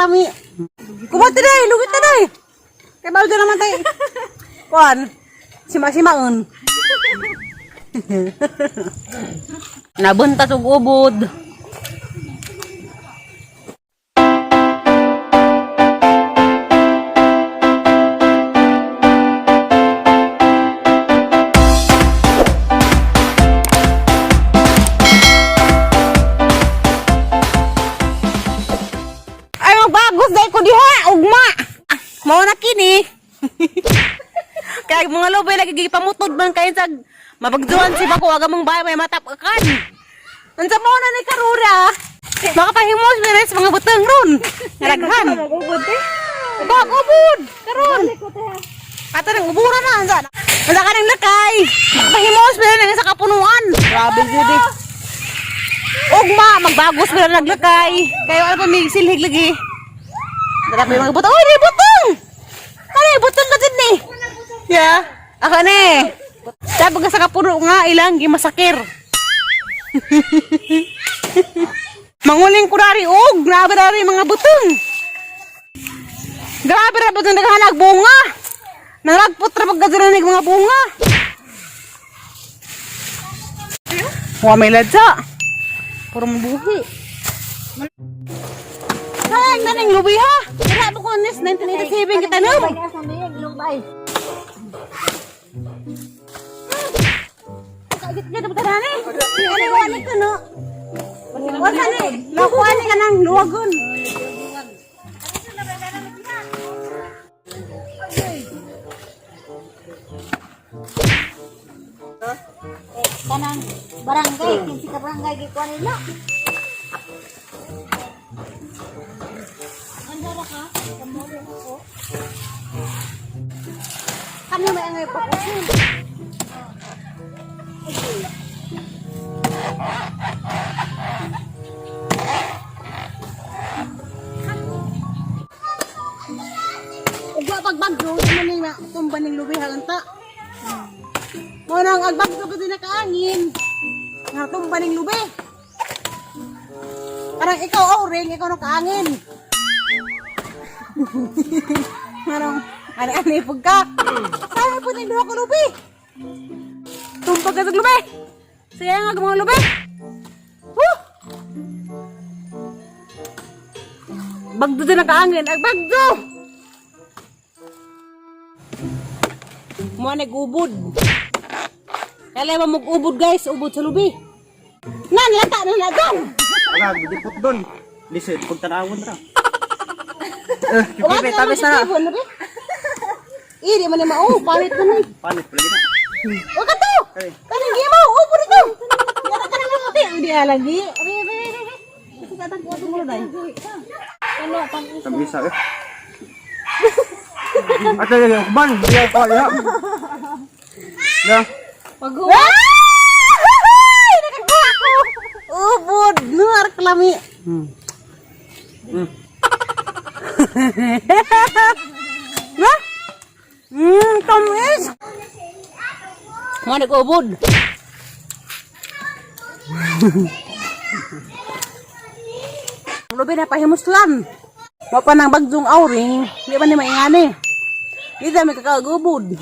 Arklami. Kumati day, lugit na day. Kay baldo naman tay. Kuan. Sima-simaon. Nabunta og ubod. Ay, magbagos dahil ko diha, ugma. Mao na kini. Kaya mga lobe lagi gipamutod man kayo sa mabagduan si bako aga mong bahay may matapakan. Unsa mo na ni Karura? Makapahimos meres mga butang ron. Nalaghan. Mag-ubod eh. Bag ubod karon. Ato nang ubura na unsa. Unsa ka nang lakay. Makapahimos meres sa kapunuan. Grabe jud eh. Ugma magbagos meres naglakay. Kayo ano pa may silhig lagi. Dara may mga butang. Oy, di butang. Kani butang ka jud ni. Yeah. Ako ni. Sabi ka sa kapuno nga ilang gimasakir. Manguling ko dari og, grabe dari mga butong. Grabe ra butong naghanag bunga. Naragpot ra pagkadiranig mga bunga. Wa may ladya. Puro mabuhi. Sayang na ning lubi ha. Wala mo ko nis 1987 kita no. Kagit gid ba tanan eh? Ano wala ko no. Wala ni. Lakuan ni kanang luwagon. Kanang barangay, kinsi ka barangay gikuha nila. Andara ka? Kamoro ako. Kami may angay pa. Ugwa pagbagyo, man ning na tumba ning lubi halanta. Mo nang agbagyo kasi nakaangin. Nga tumba ning lubi. Parang ikaw auring, ikaw nakaangin. Parang ani-ani pag ka. Sabi po ning duha ka lubi. Tumpa ka sa lubi. Saya nga mga lubi. Woo! Bagdo din nakaangin. Ag bagdo! Mo nag-ubod. Kaya mo mag-ubod guys, ubod sa lubi. Nan, lata na na dong! Aga, gidipot doon. Lisod, pag tanawon ra. Uwag na tabis na. Iri man ni mao, palit na ni. Palit pala na. Wag ka to! Ay. Kanang gimaw, ubod ito! Yara ka nang puti, hindi lagi. Abi, abi, abi, abi. Kasi katang kuha tungkol na. Ano, pang Tambisa eh. Ate, yung kuban. Hindi ako kaya. Ya. pag-uwi. Ay! Nakakuha ko! Ubod! Nuar kalami. Na? Tamis! Mga nag-ubod. Lubi na pahimuslan. Wa pa nang bagdong auring, di pa ni maingani. Di ta may kakagubod.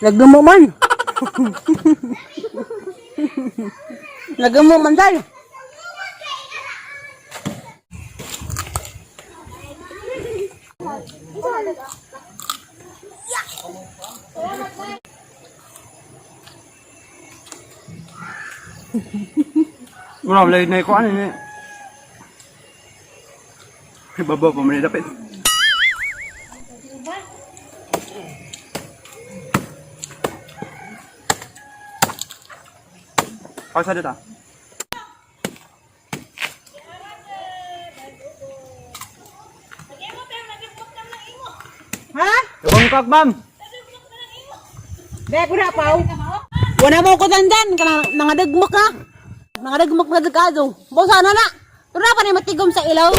Lagamo man. Lagamo man tayo. Wala, wala na ko ano ni. Babaw pa man dapit. Pausa dito. Ha? Bangkok, ma'am. Be, ko na paw. Wala mo ko dandan kana nangadagmak ka. Nangadagmak na dagado. Bo sana na. Tura pa ni matigom sa ilaw.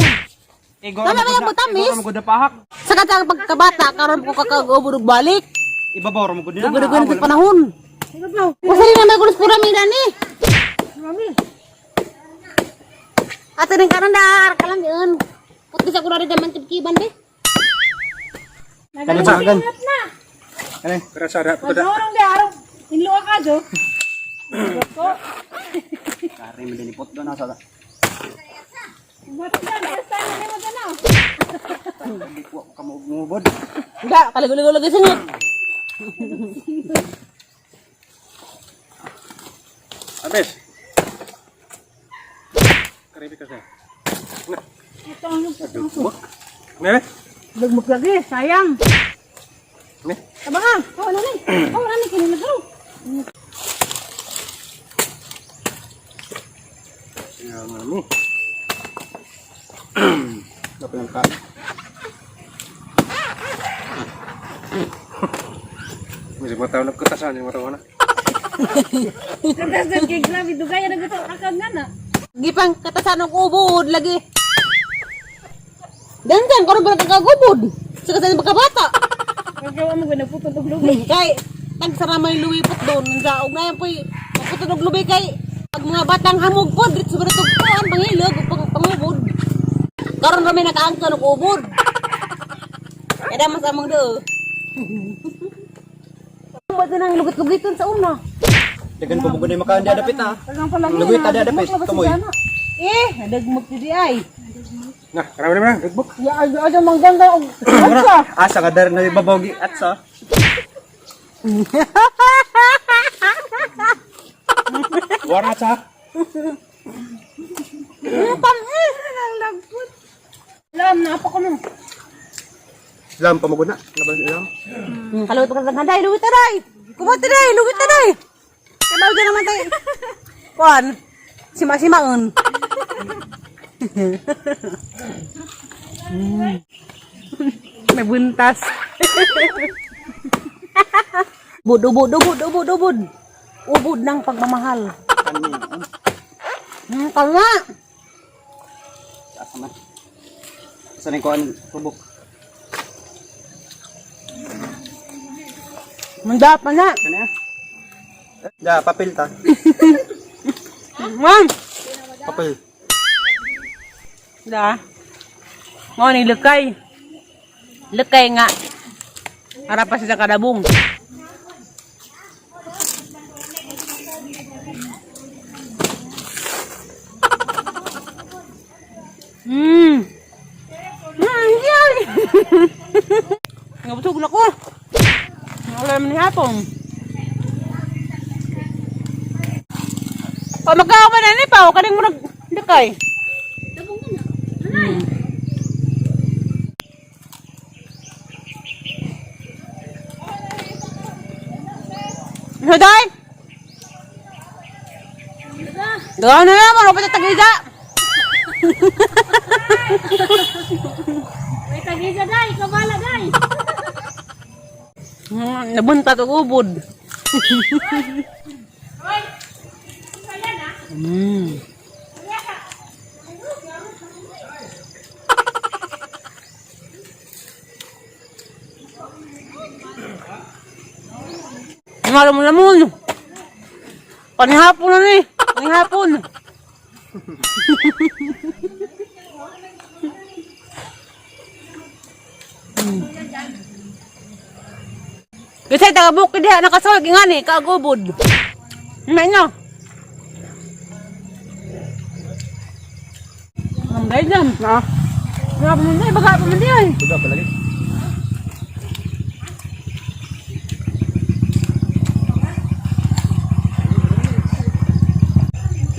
Tama ba yung butamis? Igor mo gud na pahak. Sa katang pagkabata, karon ko kakag-ubod og balik. Ibabaw ra mo gud nila. Dugo-dugo na panahon. Usali na may gulos pura mi dani. Ato ning karon da, kalang yun. Puti sa kurari daman tibkiban de. Kanin sa agan. Kani, Pero sa ra puto da. Dorong di araw. Inlo ka jo. Kare mo dinipot do na sa. Basta na mo na. Wa ka mo mubod. Ga, kaligo-ligo lagi singit. Abes. Karibi ka sa. Ito ang Dugmok. Ne? Dugmok lagi, sayang. Ne? Taba ka. Oh, ano ni? Oh, ano ni kini nagro. Siya nga mi. Dapat lang ka. Misi mo taon nagkutasan yung matawa na. Katasan kay grabe dugay na gusto akag nga na. Gipang katasan og ubod lagi. Dandan karon ba nagkagubod? Sa katang pagkabata. Kagawa mo gud putol og lubi. Kay tagsara may luwipot doon. Sa og na poy maputol og lubi kay pag mga batang hamog po diretso ba tugtuan pangilog ug pang pangubod. Karon ra may nakaangkon og ubod. Kada mas among do. Ba't na nang lugot-lugiton sa una? Dagan ko mo gud makaan di adapit ha. Tagang palagi. Lugoy ta di adapit tumoy. Eh, nadagmog ti di ay. Nah, karami na dugbok. Ya ayo ayo mangganda og atsa. Asa ka dar na ibabaw gi atsa. Wara sa. Upang eh. Nang lagpot. Lam na apa ko no. Lam pa mo gud na. Laban lam. Kaluwit pa kang day, luwit taday. Kumot taday, luwit taday. Kabaw dyan naman tayo. Kuan, sima-simaon. May buntas. Bud, ubod, ubod, ubod, ubod. Ubod ng pagmamahal. Kani. Tama. Asa man. Asa ning kuan tubok. Manda pa na. Kani ah. Da papel ta. Ma'am. Papel. Da. Mo ni lekay. Lekay nga. Ara pa siya sa kadabong. Yay! Ngabusog na ko. Wala man hapon. Pa magkawa na ni pa, kaning mo nag lekay. Ano day? Gawa na naman, ako pa tag-ida. May tagisa day, kabala day. Nabunta to ubod. Malo mo lamon. Panihapon na ni. Panihapon. Kasi taga bukid diha nakasawag nga ni kaagubod. May na. Ang gaydan. Na. Grabe man di, baga pa man di ay. Buga pa lagi.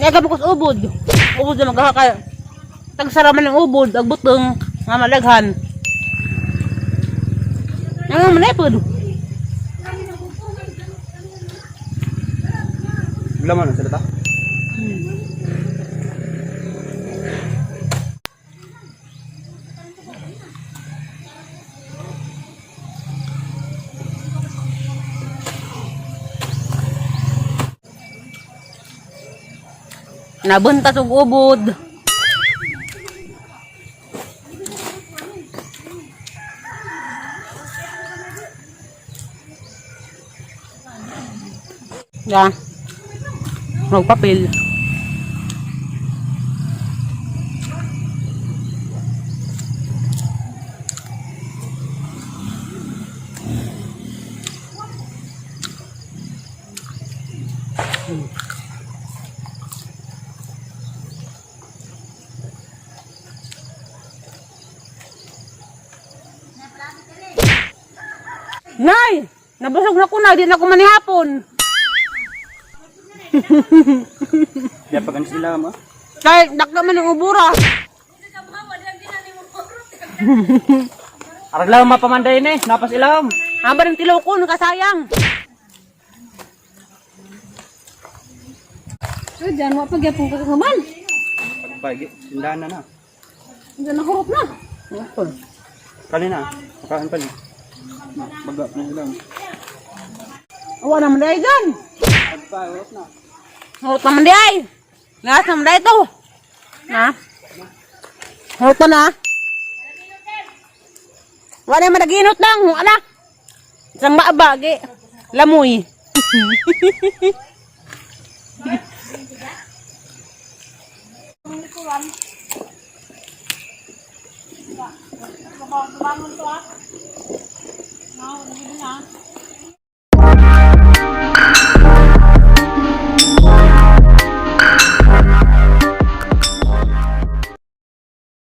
Yaga mo kus ubod. Ubod na maghakay. Tagsara man ang ubod, ag butong nga malaghan. Ano man ay pod? Laman na sila ta. Nabuntas og ubod. Ya. Magpapil. Nay! Nabusog na ko na, di na ko manihapon. Di pa ganun sila mo. Kay, dakla man ang ubura. Arag lang mapamanday ni, napas ilam. Aba ng tilaw ko, nakasayang. So diyan wa pa gyapon ka kaman. Pagbagi, sindahan na na. Diyan nahurot na. Kali na, makain pa ni. Na, baga na ilam. Awa naman dahil dyan. Pagpa, urot na. Hurot naman di ay. Lahat naman dahil ito. Na? Hurot na na. Wala naman naginot lang. Anak. Isang maabagi. Lamoy.